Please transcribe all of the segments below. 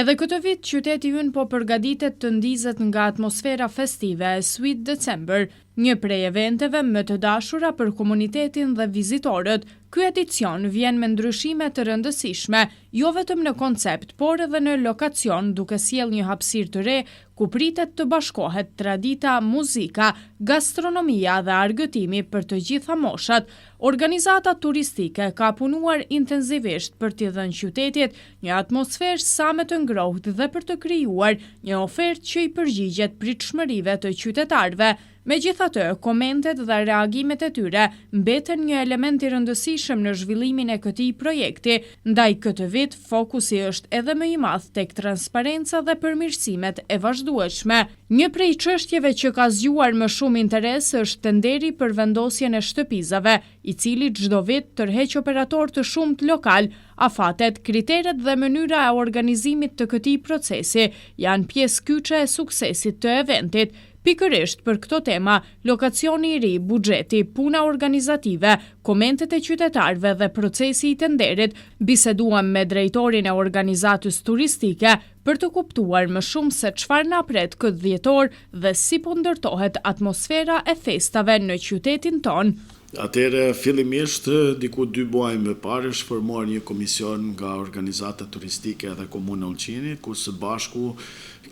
Edhe këtë vit qyteti ynë po përgatitet të ndizet nga atmosfera festive e Sweet December, një prej eventeve më të dashura për komunitetin dhe vizitorët. Ky edicion vjen me ndryshime të rëndësishme, jo vetëm në koncept, por edhe në lokacion, duke sjellë një hapësirë të re ku pritet të bashkohet tradita, muzika, gastronomia dhe argëtimi për të gjitha moshat. Organizata turistike ka punuar intensivisht për t'i dhënë qytetit një atmosferë sa më të ngrohtë dhe për të krijuar një ofertë që i përgjigjet pritshmërive të qytetarëve. Megjithatë, komentet dhe reagimet e tyre mbeten një element i rëndësishëm në zhvillimin e këtij projekti, ndaj këtë vit fokusi është edhe më i madh tek transparenca dhe përmirësimet e vazhdueshme. Një prej çështjeve që ka zgjuar më shumë interes është tenderi për vendosjen e shtëpizave, i cili çdo vit tërheq operatorë të shumtë lokal. Afatet, kriteret dhe mënyra e organizimit të këtij procesi janë pjesë kyçe e suksesit të eventit. Pikërisht për këto tema, lokacioni i ri, buxheti, puna organizative, komentet e qytetarëve dhe procesi i tenderit, biseduam me drejtorin e organizatës turistike për të kuptuar më shumë se çfarë na pret këtë dhjetor dhe si po ndërtohet atmosfera e festave në qytetin tonë. Atëherë, fillimisht, diku dy muaj më parë është formuar një komision nga organizata turistike dhe Komuna e Ulqinit, ku së bashku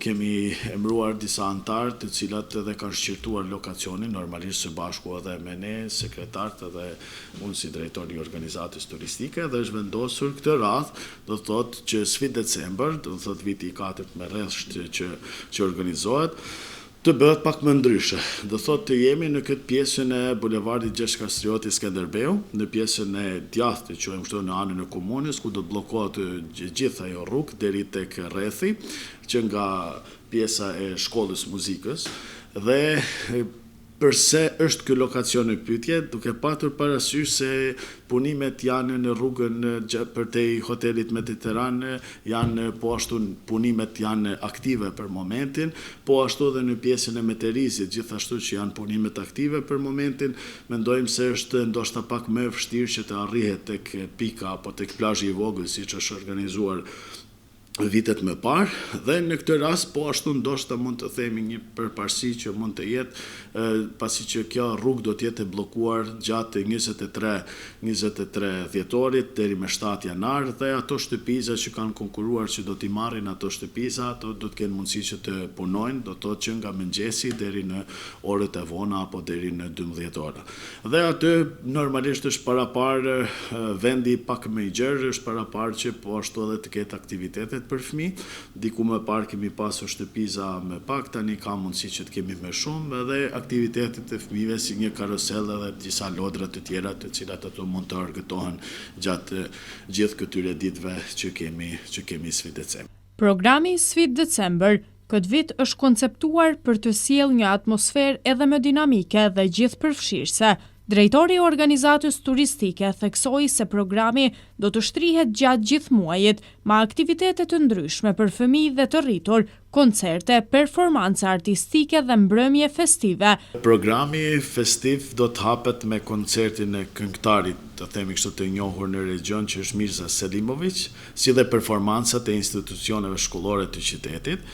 kemi emëruar disa anëtarë të cilat edhe kanë shqyrtuar lokacionin, normalisht së bashku edhe me ne, sekretarët edhe unë si drejtor i organizatës turistike dhe është vendosur këtë radhë, do të thotë që Sweet December, do të thotë viti i katërt me rresht që që organizohet, të bëhet pak më ndryshe. Do thotë të jemi në këtë pjesën e bulevardit Gjergj Kastrioti Skënderbeu, në pjesën e djathtë, e quajmë kështu në anën e komunës, ku do të bllokohet gjithë ajo rrugë deri tek rrethi, që nga pjesa e shkollës muzikës dhe përse është ky lokacion në pyetje, duke patur parasysh se punimet janë në rrugën përtej hotelit Mediteran, janë po ashtu punimet janë aktive për momentin, po ashtu edhe në pjesën e Meterizit, gjithashtu që janë punimet aktive për momentin, mendojmë se është ndoshta pak më e vështirë që të arrihet tek pika apo tek plazhi i vogël siç është organizuar vitet më parë dhe në këtë rast po ashtu ndoshta mund të themi një përparësi që mund të jetë pasi që kjo rrugë do të jetë e bllokuar gjatë 23 23 dhjetorit deri me 7 janar dhe ato shtëpiza që kanë konkuruar që do t'i marrin ato shtëpiza ato do të kenë mundësi që të punojnë, do të thotë që nga mëngjesi deri në orët e vona apo deri në 12 ora. Dhe aty normalisht është paraparë vendi pak më i gjerë, është paraparë që po ashtu edhe të ketë aktivitetet për fëmijë. Diku më parë kemi pasur shtëpiza më pak, tani ka mundësi që të kemi më shumë edhe aktivitetet e fëmijëve si një karusel edhe disa lodra të tjera të cilat ato mund të argëtohen gjatë gjithë këtyre ditëve që kemi që kemi Sweet December. Programi Sweet December këtë vit është konceptuar për të sjellë një atmosferë edhe më dinamike dhe gjithëpërfshirëse. Drejtori i organizatës turistike theksoi se programi do të shtrihet gjatë gjithë muajit me aktivitete të ndryshme për fëmijë dhe të rritur, koncerte, performanca artistike dhe mbrëmje festive. Programi festiv do të hapet me koncertin e këngëtarit, të themi kështu të njohur në regjion që është Mirza Selimovic, si dhe performancat e institucioneve shkollore të qytetit.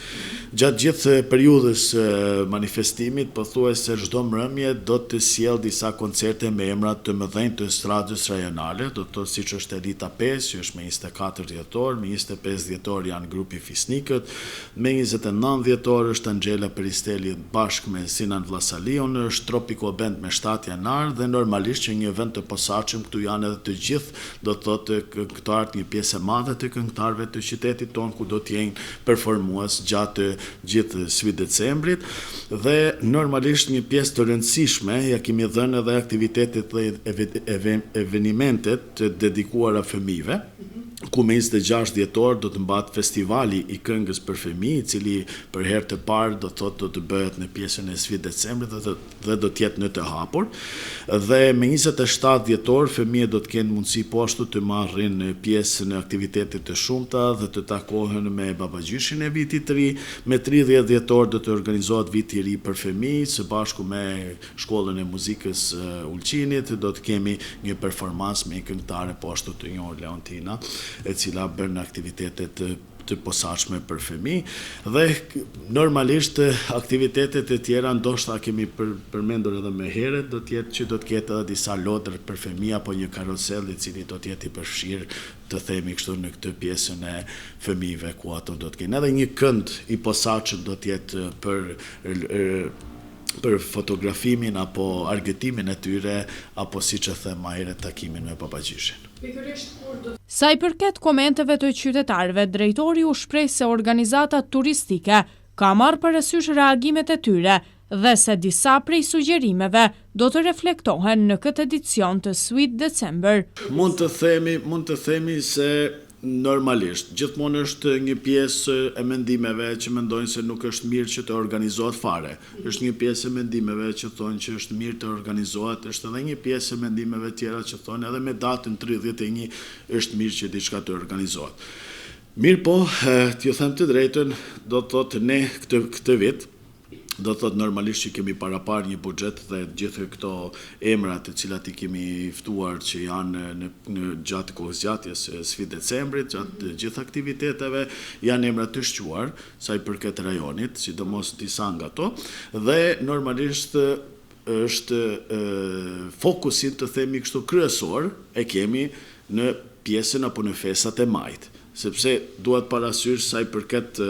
Gjatë gjithë periudhës së manifestimit, pothuajse çdo mbrëmje do të sjellë disa koncerte me emra të mëdhenj të estradës rajonale, do të thotë siç është Elita 5, që është me 24 dhjetor, me 25 dhjetor janë grupi Fisnikët, me 29 dhjetor është Angela Peristeli bashkë me Sinan Vllasaliun, është Tropico Band me 7 janar dhe normalisht që një vend të posaçëm këtu janë edhe të gjithë do të thotë këngëtarët, një pjesë e madhe të këngëtarëve të qytetit tonë ku do të jenë performues gjatë gjithë Sweet Decembrit dhe normalisht një pjesë të rëndësishme ja kemi dhënë edhe aktivitetet dhe evenimentet të dedikuara fëmijëve ku me 26 dhjetor do të mbahet festivali i këngës për fëmijë, i cili për herë të parë do të thotë do të bëhet në pjesën e Sweet Decembrit dhe dhe do të jetë në të hapur. Dhe me 27 dhjetor fëmijët do të kenë mundësi po ashtu të marrin pjesë në aktivitete të shumta dhe të takohen me babagjyshin e vitit të ri. Me 30 dhjetor do të organizohet viti i ri për fëmijë së bashku me shkollën e muzikës Ulqinit do të kemi një performancë me një këngëtare po ashtu të njohur Leontina, e cila bën aktivitetet. të posaçme për fëmijë dhe normalisht aktivitetet e tjera ndoshta kemi përmendur edhe më herët do të jetë që do të ketë edhe disa lodra për fëmijë apo një karusel i cili do të jetë i përfshirë të themi kështu në këtë pjesën e fëmijëve ku ato do të kenë edhe një kënd i posaçëm do të jetë për për fotografimin apo argëtimin e tyre apo siç e them më herët takimin me babagjyshin. Sa i përket komenteve të qytetarëve, drejtori u shpreh se organizata turistike ka marrë parasysh reagimet e tyre dhe se disa prej sugjerimeve do të reflektohen në këtë edicion të Sweet December. Mund të themi, mund të themi se normalisht, gjithmonë është një pjesë e mendimeve që mendojnë se nuk është mirë që të organizohet fare. Është një pjesë e mendimeve që thonë që është mirë të organizohet, është edhe një pjesë e mendimeve tjera që thonë edhe me datën 31 është mirë që diçka të organizohet. Mirëpo, t'ju them të drejtën, do të thotë ne këtë, këtë vit, do të thotë normalisht që kemi paraparë një buxhet dhe gjithë këto emra të cilat i kemi ftuar që janë në, në gjatë kohëzgjatjes së Sweet Decembrit, gjatë të gjithë aktiviteteve, janë emra të shquar sa i përket rajonit, sidomos disa nga to, dhe normalisht është fokusin të themi kështu kryesor e kemi në pjesën apo në festat e majit, sepse duhet parasysh sa i përket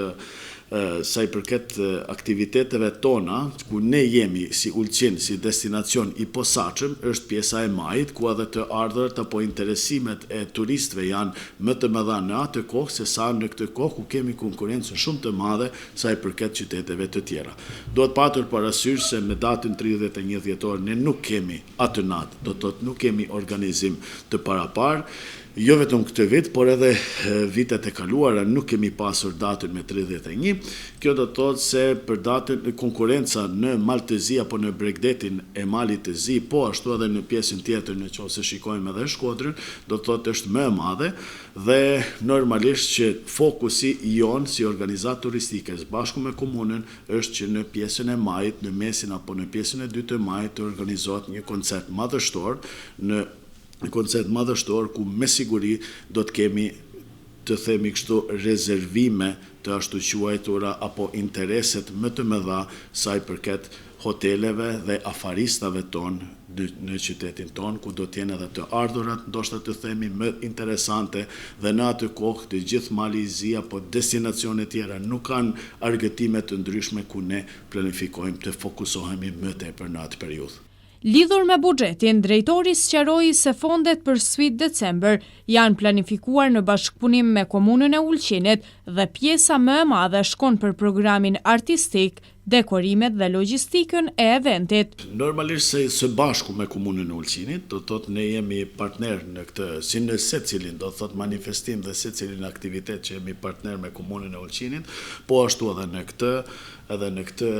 sa i përket aktiviteteve tona, ku ne jemi si Ulqin, si destinacion i posaçëm, është pjesa e majit, ku edhe të ardhurat apo interesimet e turistëve janë më të mëdha në atë kohë se sa në këtë kohë ku kemi konkurrencën shumë të madhe sa i përket qyteteve të tjera. Duhet patur parasysh se me datën 31 dhjetor ne nuk kemi atë natë, do të thotë nuk kemi organizim të paraparë, jo vetëm këtë vit, por edhe vitet e kaluara nuk kemi pasur datën me 31. Kjo do të thotë se për datën konkurrenca në Mal të Zi apo në bregdetin e Malit të Zi, po ashtu edhe në pjesën tjetër në qoftë se shikojmë edhe Shkodrën, do të thotë është më e madhe dhe normalisht që fokusi jonë si organizatë turistike së bashku me komunën është që në pjesën e majit, në mesin apo në pjesën e dytë të majit të organizohet një koncert madhështor në një koncert madhështor ku me siguri do të kemi të themi kështu rezervime të ashtu quajtura apo intereset më të mëdha sa i përket hoteleve dhe afaristave tonë në qytetin tonë, ku do të jenë edhe të ardhurat, ndoshta të themi më interesante dhe në atë kohë të gjithë Mali i Zi apo destinacione tjera nuk kanë argëtime të ndryshme ku ne planifikojmë të fokusohemi më tepër në atë periudhë. Lidhur me buxhetin, drejtori sqaroi se fondet për Sweet December janë planifikuar në bashkëpunim me Komunën e Ulqinit dhe pjesa më e madhe shkon për programin artistik, dekorimet dhe logjistikën e eventit. Normalisht se së bashku me Komunën e Ulqinit, do të thotë ne jemi partner në këtë, si në secilin, do të thotë manifestim dhe secilin aktivitet që jemi partner me Komunën e Ulqinit, po ashtu edhe në këtë, edhe në këtë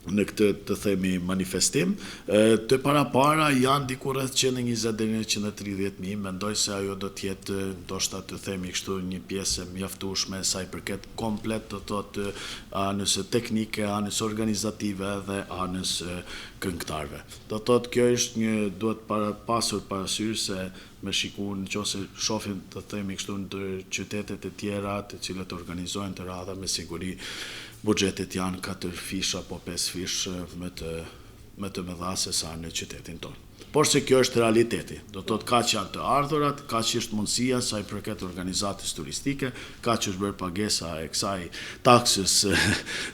në këtë të themi manifestim. Të parapara janë diku rreth 120 deri në 130 mijë, mendoj se ajo do të jetë ndoshta të themi kështu një pjesë e mjaftueshme sa i përket komplet do të thotë anës teknike, anës organizative dhe anës këngëtarëve. Do të thotë kjo është një duhet para, pasur parasysh se me shiku në qoftë se shohim të themi kështu në qytetet e tjera të cilët organizojnë të radha me siguri buxhetet janë 4 fish apo 5 fish më të më të mëdha se sa në qytetin tonë. Por se kjo është realiteti, do të thotë kaq janë të ardhurat, kaq është mundësia sa i përket organizatës turistike, kaq është bërë pagesa e kësaj taksës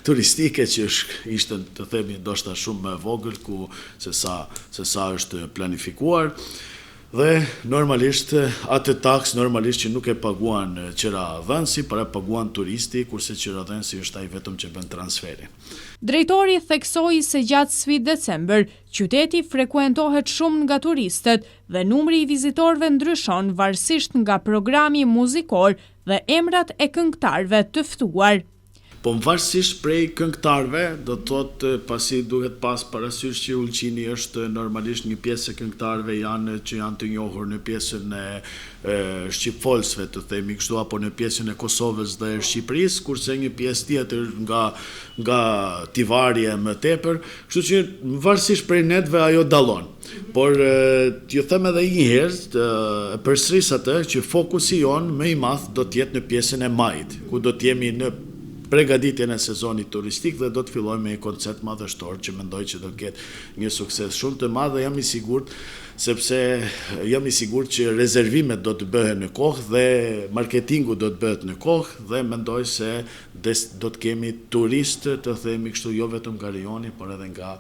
turistike që është ishte të themi ndoshta shumë më e vogël ku se sa se sa është planifikuar. Dhe normalisht atë taks normalisht që nuk e paguan qeradhënësi, por e paguan turisti, kurse qeradhënësi është ai vetëm që bën transferin. Drejtori theksoi se gjatë Sweet December, qyteti frekuentohet shumë nga turistët dhe numri i vizitorëve ndryshon varësisht nga programi muzikor dhe emrat e këngëtarëve të ftuar. Po varësisht prej këngëtarëve, do të thotë pasi duhet pas parasysh që Ulqini është normalisht një pjesë e këngëtarëve janë që janë të njohur në pjesën e shqipfolësve, të themi kështu, apo në pjesën e Kosovës dhe Shqipërisë, kurse një pjesë tjetër nga nga Tivari e më tepër, kështu që varësisht prej netëve ajo dallon. Por t'ju them edhe një herë, e përsëris atë që fokusi jonë më i madh do të jetë në pjesën e majit, ku do të jemi në pregaditjen e sezonit turistik dhe do të fillojmë me një koncert madhështor që mendoj që do të ketë një sukses shumë të madh dhe jam i sigurt sepse jam i sigurt që rezervimet do të bëhen në kohë dhe marketingu do të bëhet në kohë dhe mendoj se do të kemi turistë, të themi kështu, jo vetëm nga rajoni, por edhe nga,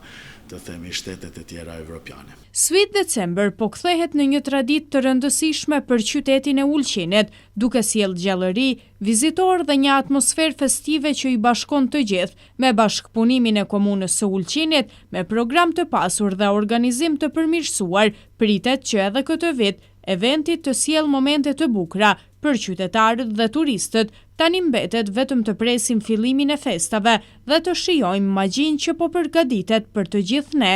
të themi, shtetet e tjera evropiane. Sweet December po kthehet në një traditë të rëndësishme për qytetin e Ulqinit, duke sjellë gjallëri, vizitor dhe një atmosferë festive që i bashkon të gjithë, me bashkëpunimin e komunës së Ulqinit, me program të pasur dhe organizim të përmirësuar, pritet që edhe këtë vit, eventi të sjellë momente të bukura për qytetarët dhe turistët, tani mbetet vetëm të presim fillimin e festave dhe të shijojmë magjinë që po përgatitet për të gjithë ne.